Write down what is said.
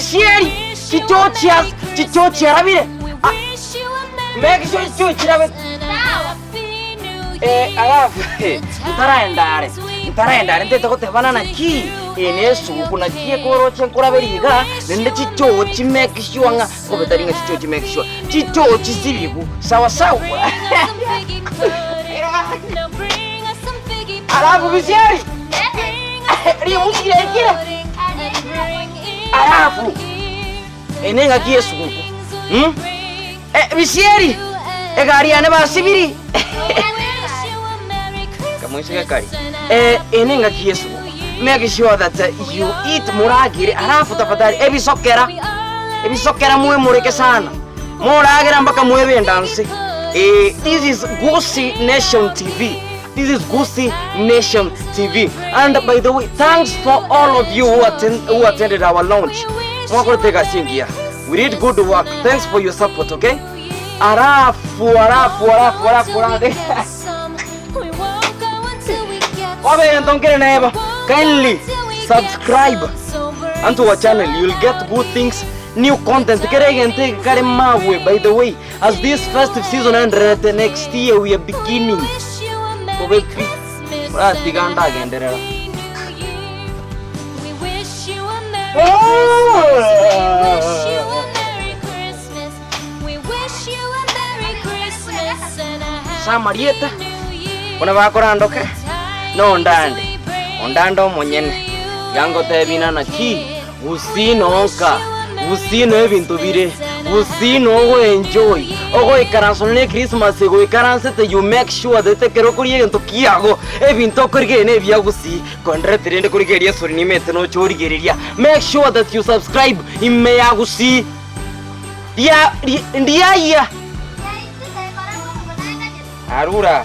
Bisieri, chichoo chia chichoo chiarabire. Ah, Make sure chichoo chirabe. Eh, alafu ntaraenda are ntaraenda are ntete gotebana naki eye ne esuguku naki ekoroche nkoraberia iga naende chichoo chi make sure ng'a kobe tari ng'a chichoo chi make sure chichoo chisibigwe sawa sawa alafu bisieri rimusu riaikire alafu eye ne engaki ya esuguku mh. Eh, bisieri, egari yane basibiri. Kamoiseke kari. Eh, eye nengaki y'esuguku. Make sure that uh, you eat muragere alafu tafadhali ebisokera ebisokera mwemureke sana moragera mpaka mwebenda nse eh, this is Gusii Nation TV this is Gusii Nation TV and by the way thanks for all of you who, attend, who attended our launch mwakorete egasi engiya We did good work. Thanks for your support, okay? Arafu, arafu, arafu, arafu, arafu. Wabegento nkere neba. Kindly subscribe onto our channel. You'll get good things, new content. Kere egento eke kare mawe, by the way. As this festive season endererete next year we are beginning. Kobe pi. Oratiga ndagenderera. Ase amarieta, buna bakorandoke, nondande, ondande omonyene, tiga ngotebie ng'a naki gusii nonka, gusii no ebinto bire, gusii no ogoenjoy, ogoikaransa nonya ne Christmas egoikaransete you make sure that ekero okoria egento kiago, ebinto okorigereria na ebia gusii. Konderete rende korigereria esori nimete noche origereria make sure that you subscribe ime ya gusii ria ndiayia arura.